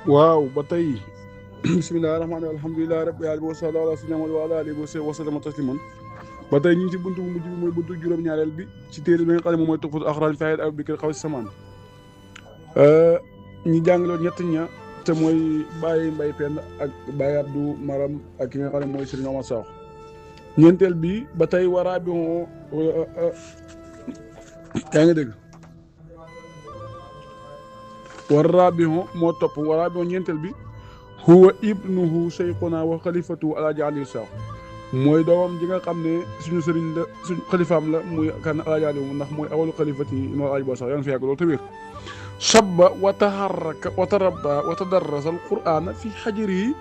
waaw ba tey bismillahi rahmaani alhamdulillahi rabbil alamin wa sallallahu ala sayyidina wa ala alihi wa sallama tasliman ba tey ñu ngi ci buntu bu mujj bi mooy buntu juróom-ñaareel bi ci téere bi nga xam ne moom mooy Tuhfatul Axraan fi Abi Bakr Xaws Samaan ñi jàngaloon ñett ña te mooy Baye Mbaye Penda ak Baye Abdou Maram ak ki nga xam ne mooy Serigne Omar Sakho ñeenteel bi ba tey waraa bi yaa ngi dégg waraabihu moo topp waraabihu ñeenteel bi huwa ibnuhu cheikhuna wa xalifatu alaaji Aliou Sakho mooy doomam ji nga xam ne suñu sëriñ la suñu xalifaam la muy kan alaaji Aliou ndax mooy awalu xalifati no alaaji boo sax yaa ngi fi yàgg loolu te wér shabba wa taharraka wa tarabba wa tadarrasa alqur'ana fi xajrihi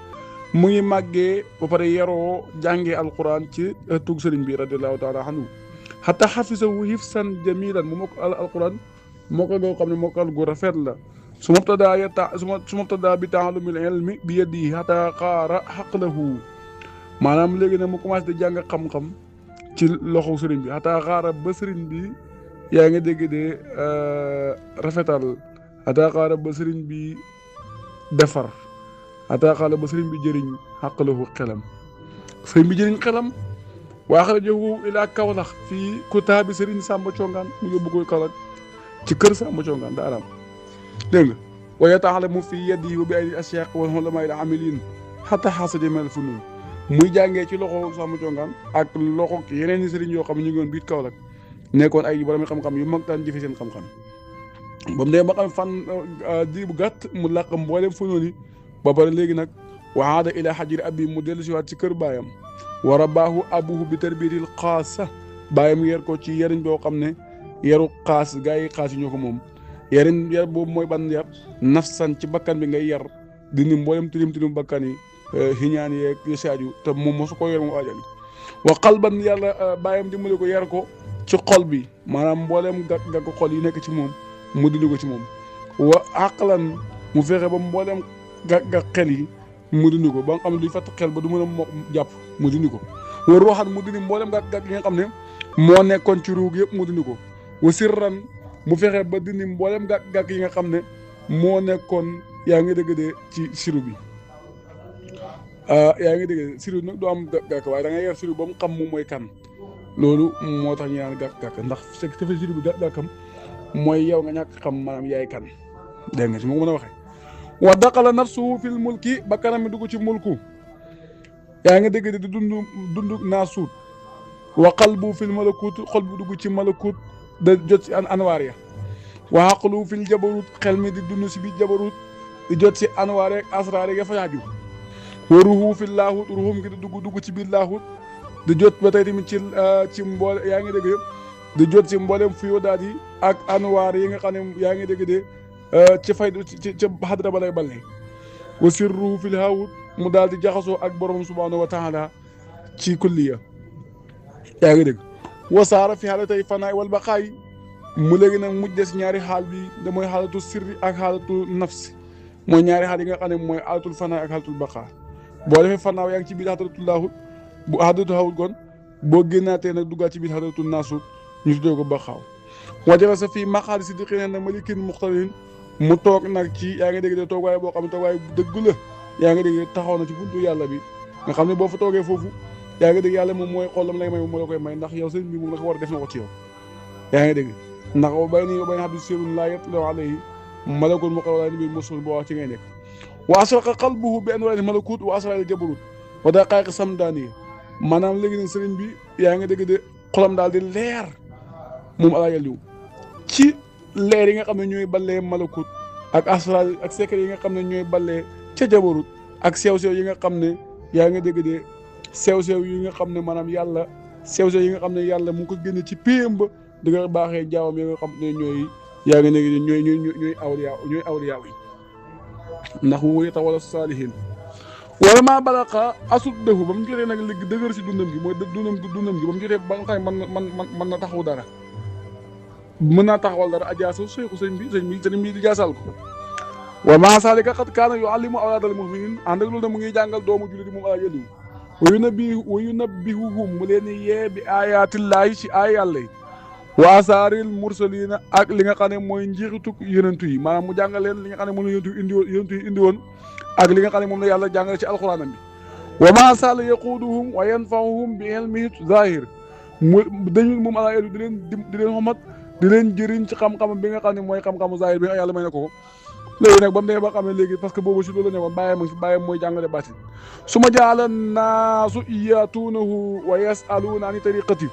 mu ngi màggee ba pare yaroo jàngee alquran ci tug sëriñ bi radiallahu taala anhu xata xafisahu hifsan jamilan mu mokk alquran mokkal goo xam ne mokkal gu rafet la su mubtadaa bi taalumil ilmi bi yadihi xata xaara xaqlahu maanaam léegi nag mu commencé di jàng xam-xam ci loxo sëriñ bi xata xaara ba sëriñ bi yaa ngi dégg de rafetal xata xaara ba sëriñ bi defar xata xaara ba sëriñ bi jëriñ xaqlahu xelam sëriñ bi jëriñ xelam waa xarajahu ilaa Kawlax fii kutaabi sëriñ Samba Congaan mu yóbbu ko Kawlax ci kër Samba Congaan daa aram dégg nga wa yataalamu fi yadihi wa bi aydi asyaaq wal ulamaa al amiliin xata xaasa jamil funun muy jàngee ci loxo Samba Congaan ak loxo yeneen i sëriñ yoo xam ne ñu ngi woon biir Kaolack nekkoon ay borom xam-xam yu mag daan jëfe seen xam-xam ba mu demee ba xam fan diir bu gàtt mu làq mboolem funoon yi ba pare léegi nag wa aada ila xajiri abi mu dellu si waat ci kër baayam wa rabaahu abuhu bi tarbiyatil xaasa baayam yar ko ci yariñ boo xam ne yaru xaas gaa yi xaas yi ñoo ko moom yariñ yar boobu mooy ban yar nafsan ci bakkan bi ngay yar dindi mboolem tilim bakkan yi xiñaan yeeg yu saaju te moom mosu ko yor mu ajali wa qalban yàlla baayam dimbali ko yar ko ci xol bi maanaam mboolem gàgg xol yi nekk ci moom mu dindi ko ci moom wa aqlan mu fexe ba mboolem gàgg xel yi mu dindi ko ba nga xam ne duy fatt xel ba du mën a mo jàpp mu dindi ko wa ruuxan mu dindi mboolem gàgg yi nga xam ne moo nekkoon ci ruug yëpp mu dindi ko wa sirran mu fexe ba dindi mboolem gàgg yi nga xam ne moo nekkoon yaa ngi dégg de ci siru bi yaa ngi dégg siru nag du am gàkk waaye da ngay yar siru ba mu xam moom mooy kan loolu moo tax ñu naan gàkk ndax c'est que siru bi gàkkam mooy yow nga ñàkk xam maanaam yaay kan dégg nga si ma ko mën a waxee wa daqala nafsuhu fil mulki ba kanam mi dugg ci mulku yaa ngi dégg di dund naasuut wa qalbu fil malakut xol bi dugg ci malakut da jot si anwaar ya wa aqlu fil jabarut xel mi di dund si biir jabarut di jot si anwaar ak asraar ya fa yaaju wa ruhu fil laahut ruhum gi di dugg ci biir laahut di jot ba tey tamit ci mboole yaa ngi dégg di jot si mboolem fuyoodaat yi ak anwaar yi nga xam ne yaa ngi dégg de ci fay ci xadra ba lay balle wa sirruhu fil haawut mu daal di jaxasoo ak borom subhanahu wa taala ci kulliya yaa ngi dégg wasaara fi xaalatay fanaay wal baqaay mu léegi nag mujj des ñaari xaal bi da mooy xaalatu sirri ak xaalatu nafsi mooy ñaari xaal yi nga xam ne mooy xaalatul fanaay ak xaalatul baqaa boo defee fanaaw yaa ngi ci biir xadratul laahut bu xadratu haawut gon boo génnaatee nag duggaat ci biir xadratul naasut ñu tuddee ko baqaaw wajala sa fii maqaali si di xëy na malikin muxtarin mu toog nag ci yaa ngi dégg de toog waaye boo xam ne toog waaye bu dëgg la yaa ngi dégg taxaw na ci buntu yàlla bi nga xam ne boo fa toogee foofu yaa ngi dégg yàlla moom mooy xool lam lay may moo la koy may ndax yow sëñ bi moom la ko war a def na ko ci yow yaa ngi dégg ndax bay ni bay na xam ne sirrun laa yatlaw alayhi malakun muqarrabun bi musul boo wax ci ngay nekk wa asraqa qalbuhu bi anwaari malakut wa asraari jabarut wa daqaa'iqi samdaaniya maanaam léegi nag sëriñ bi yaa ngi dégg de xolam daal di leer moom alaa yàlliwu ci leer yi nga xam ne ñooy ballee malakut ak asraar ak secret yi nga xam ne ñooy ballee ca jabarut ak sew-sew yi nga xam ne yaa ngi dégg de sew-sew yi nga xam ne maanaam yàlla sew-sew yi nga xam ne yàlla mu ko génne ci péyam ba di nga baaxee jaawam yi nga xam ne ñooy yaa ngi dégg ñooy awliyaa yi ndax wu yatawalla saalihiin wala maa balaqa asut defu ba mu jotee nag léegi dëgër si dundam gi mooy dundam gi ba mu jotee ba nga xam ne man na taxaw dara mën naa taxawal dara ajaasu sëñ bi di jaasal ko wa maa saalika qad kaana yuallimu awlaadal mu'miniin ànd ak loolu nag mu ngi jàngal doomu jullit moom ala yëliwu wa yunabbihuhum mu leen yee bi aayaatillaahi ci aaya yàlla yi wa asaaril mursalina ak li nga xam ne mooy njeexitu yonentu yi maanaam mu jàngal leen li nga xam ne moom la yonentu yi indi woon ak li nga xam ne moom la yàlla jàngale ci alxuraanam bi wa ma sall yaquuduhum wa yanfa'uhum bi ilmihi zahir mu dañu moom ala elu di leen xomat di leen jëriñ ci xam-xam bi nga xam ne mooy xam-xamu zahir bi nga yàlla may na ko léegi nag ba mu demee ba xam ne léegi parce que boobu si loolu la nekkoon bàyyam ak si bàyyam mooy jàngale baatin su ma jaala naasu iyatuunahu wa yasaluuna ani tariqati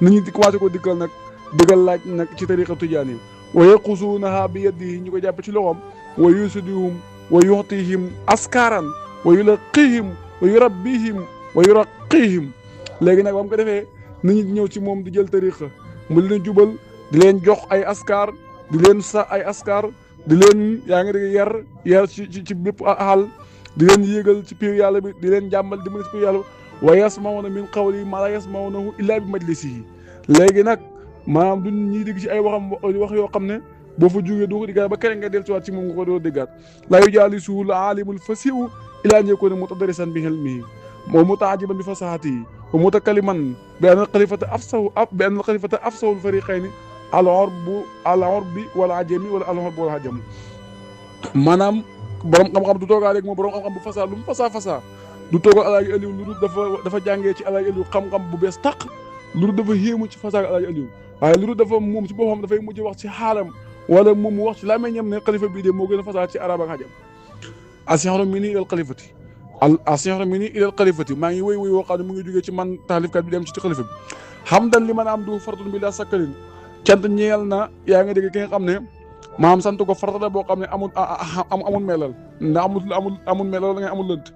nit ñi di commencé ko diggal laaj nag ci tariqatu tijaan yi wa yaqusuunaha bi yadihi ñu ko jàppe ci loxoom wa yusidihum wa yuxtihim askaran wa yulaqihim wa yurabbihim wa yuraqihim léegi nag ba mu ko defee nit ñi ñëw ci moom di jël tariqa mu leen jubal di leen jox ay askar di leen sa ay askar di leen yaa ngi dégg yar ci bépp xaal di leen yéegal ci piir yàlla bi di leen jàmbal di mën ci piir yàlla bi wa yasmawna min qawli ma la yasmawnahu illa bi majlisihi léegi nag maanaam du ñuy dégg ci ay wax yoo xam ne boo fa jógee doo ko diggaat ba keneen nga del ci waat ci moom nga ko doo déggaat laa yujalisuhu l alimul fasihu ila an yakuna mutadarisan bi hilmihi wa mutaajiban bi fasahatihi wa mutakaliman bi anna al xalifata afsahu l fariqayni al urbi wal ajami wala al urbi wal ajam maanaam borom xam-xam du toogaa rek moom borom xam-xam bu fasaa lu mu fasaa du toogal Alaaji Aliou lu dul dafa jàngee ci Alaaji Aliou xam-xam bu bees tàq lu dul dafa yéemu ci fasaa Alaaji Aliou waaye lu dul dafa moom ci boppam dafay mujj wax ci xaalam wala moom mu wax ci làmmiñam ne xalifa bii de moo gën a fasaa ci arab ak ajam asihru minni ilal xalifati asihru minni ilal xalifati maa ngi wéy woo xam ne mu ngi jógee ci man taalifkat bi dem ci xalifa bi hamdan li man am du faratun bi la sakkalin cant ñeel na yaa ngi dégg ki nga xam ne maam sant ko farata la boo xam ne amul melal ndax amul melal da ngay amul lënt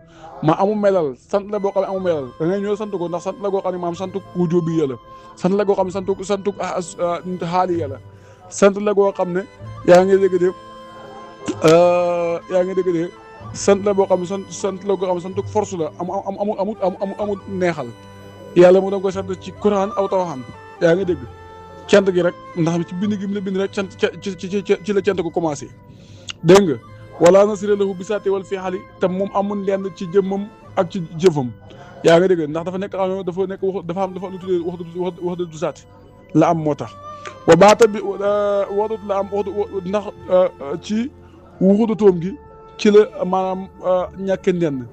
ma amul melal sant la boo xam ne amul melal da ngay ñëw sant ko ndax sant la goo xam ne maam sant wujoo bi yàlla sant la goo xam ne santu xaali yàlla sant la goo xam ne yaa ngi dégg de sant la boo xam ne sant la goo xam ne santu force la amul neexal yàlla mu doon koy sant ci Quran aw tawxam yaa ngi dégg cant gi rek ndax ci bind gi mu la bind rek cant ci la cant ko commencé dégg nga wala nasira lahu bi saati wal fi'ali te moom amul lenn ci jëmmam ak ci jëfam yaa nga dégg ndax dafa nekk dafa lu tuddee wax du saati la am moo tax wa baata bi waxdut la am ndax ci wuxudutoom gi ci la maanaam ñàkke ndenn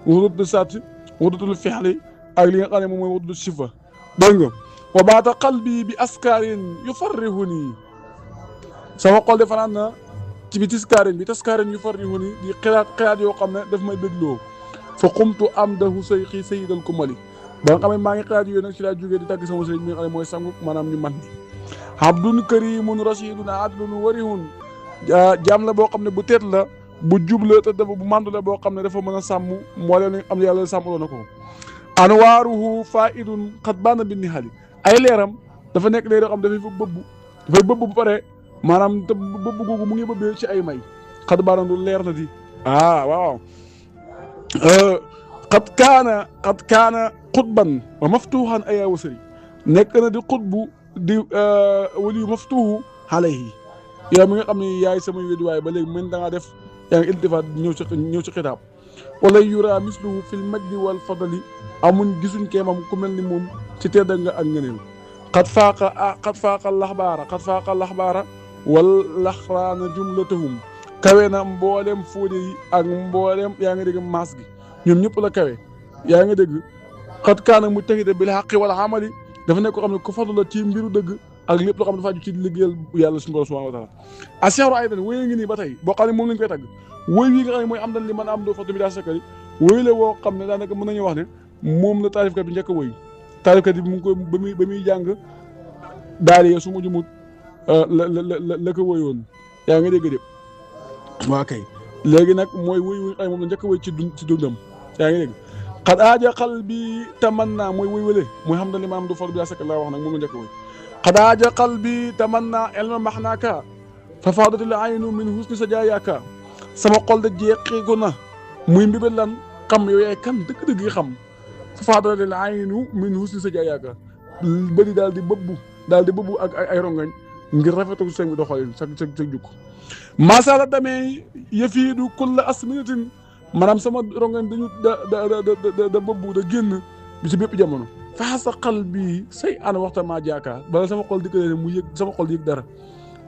waxdut du saati waxdutul fi'ali ak li nga xam ne moom mooy waxdut sifa dégg nga wa baata qalbi bi askaarin yufarrihuni sama xol de fanaan na ci bi taskaarin yufarrihuni di xiraat yoo xam ne daf may bégloo fa qumtu amdahu sayxi sayyidal kumali ba nga xam ne maa ngi xiraat yooyu nag ci laa jógee di tàgg sama sëriñ mi nga xam ne mooy sangu maanaam ñu man ni abdun karimun rashidun adlun warihun jaam la boo xam ne bu teet la bu jub la te dafa bu màndu la boo xam ne dafa mën a sàmm moo leen am ne yàlla sàmmaloo na ko anwaaruhu faidun xat baana bi nihali ay leeram dafa nekk leer yoo xam dafay bëbb bu pare maanaam te bëbb googu mu ngi bëbbee ci ay may xat baana du leer na di waaw xat kaana xutban wa maftuuxan ayaa wasari nekk na di xutbu di waliyu maftuuxu alayhi yow mi nga xam ne yaay samay wédi waaye ba léegi mën da ngaa def yaa ngi iltifaat ñëw ci xitaab wala yura misluhu fil majdi wal fadli amuñ gisuñ keemam ku mel ni moom ci tedda nga ak ngëneel xat faaqa laxbaara wal laxraana jumlatahum kawe na mboolem fóode yi ak mboolem yaa ngi dégg maas gi ñoom ñëpp la kawe yaa ngi dégg xat kaana mu taxida bil xaqi wal amali dafa nekk ko xam ne ko fadlu la ci mbiru dëgg ak lépp loo xam ne dafa aju ci liggéeyal yàlla suñu borom subhanahu wa taala asiaru aydan wéy ngi nii ba tey boo xam ne moom lañ koy tagg wóy wi nga xam ne mooy am dan li man am doo fatu bi daa sakkari wóy la woo xam ne daanaka mën nañu wax ne moom la taarifkat bi njëkk a wóy taarifkat bi mu ngi ko ba muy jàng daal su ma jumut la ko wóyoon yaa ngi dégg de waa kay léegi nag mooy wóy wi nga xam ne moom la njëkk a wóy ci dundam yaa ngi dégg xad aaja xal bi tamanna mooy wóy wële mooy xam dan li man am doo fatu bi daa sakkari laa wax nag moom la njëkk a wóy xad aaja xal bi tamanna elma maxnaaka fa faadatil aynu min husni sa jaayaaka sama xol de jeexiku na muy mbibal lan xam yow yaay kan dëgg-dëgg yi xam fa faadatil aynu min husni sa jaayaaka bëri daal di bëbbu ak ay rongañ ngir rafetu sëñ bi doxalin sa jukk masala damee yëfiidu kulla asminatin maanaam sama rongañ dañu da bëbbu da génn bi ci bépp jamono faxasa qalbi say an waxta maa jaaka bala sama xol dikkalee ne mu yëg sama xol yëg dara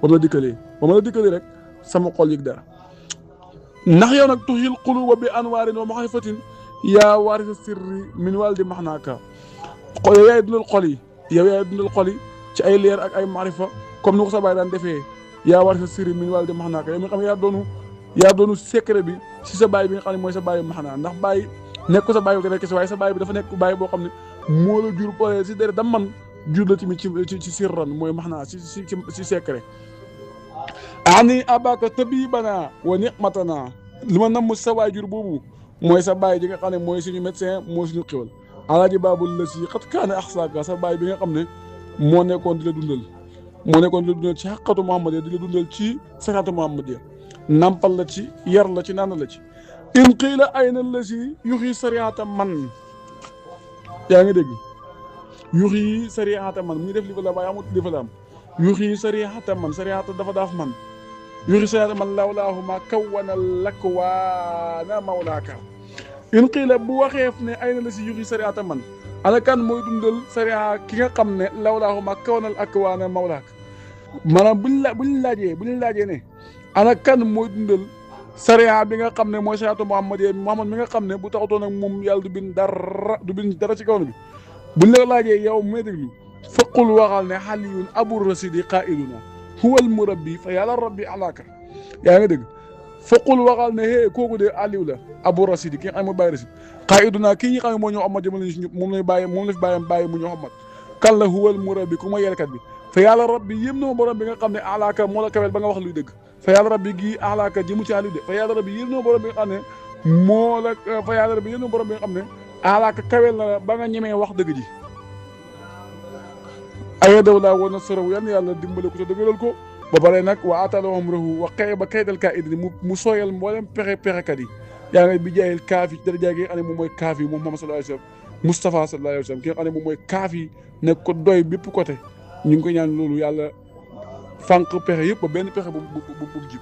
ba ma la dikkalee rek sama xol yëg dara ndax yow nag tuxil quluba bi anwaarin wa maxrifatin yaa waarisa sirri min waldi maxnaaka yow yaay dundal xol yi ci ay leer ak ay maarifa comme ni ko sa baay daan defee yaa waarisa sirri min waldi maxnaaka yow mi nga xam ne yaa doonu secret bi si sa baay bi nga xam ne mooy sa baayu maxnaa ndax baay nekk ko sa baay bi rek waaye sa baay bi dafa nekk baay boo xam ne moo la jur boole si dere dam man jur la tamit ci sirran mooy maxnaa si secret ani abaka tabibana wa niqmatana li ma namm sa waajur boobu mooy sa baay ji nga xam ne mooy suñu médecin mooy suñu xéwal alaaji baabul la si xat kaane axsaaka sa baay bi nga xam ne moo nekkoon di la dundal ci xaqatu Muhammad di la dundal ci sakaatu Muhammad nampal la ci yar la ci naan la ci in qiila ayna la si yuxi sariata man yaa ngi dégg yuxi sariata man mu ngi def li fa la waaye amut li fa la am yuxi sariata man sariata dafa daaf man yuxi sariata man lawlaahu ma kawwana lakwaana mawlaaka in qiila bu waxeef ne ayna la si yuxi sariata man ana kan mooy dundal sariya ki nga xam ne lawlaahu ma kawwanal akwaana mawlaaka maanaam buñ laajee ne ana kan mooy dundal sariya bi nga xam ne mooy sariyaatu Muhammad mi nga xam ne bu taxatoon ak moom yàlla du bind dara ci kaw bi buñ la laajee yow may déglu faqul waxal ne xaliyun abu rasidi qaa'iluna huwal murabbi fa yàlla rabbi alaaka yaa ngi dégg faqul waxal ne hee kooku de aliou la abu rasidi ki nga xam ne mooy bàyyi rasid qaa'iluna kii ñi xam ne moo ñëw Muhammad jëmale si moom la fi bàyyam mu ñëw Muhammad kan la huwal murabbi ku mooy yarkat bi fa yàlla rabbi yëm na ma borom bi nga xam ne alaaka moo la kawel ba nga wax luy dëgg fa yàlla rabbi gii alaaka jëmu ci aliou de fa yàlla rabbi yëm na ma borom bi nga xam ne moo la fa yàlla rabbi yëm na ma borom bi nga xam ne alaaka kawel na ba nga ñemee wax dëgg ji aya daw laa woon na sorow yan yàlla dimbale ko te dëgëral ko ba pare nag wa atalahum rahu wa xëy ba kaydal kaa idni mu sooyal mboolem pexekat yi yaa nga bi jaayil kaaf yi dara jaay gi nga xam ne moom mooy kaaf yi moom Muhammad sallallahu alayhi wa sallam Moustapha sallallahu alayhi wa sallam ki nga xam ne moom mooy kaaf yi nekk ko doy bépp côté ñu ngi ko ñaan loolu yàlla fànq pexe yëpp ba benn pexe bu jib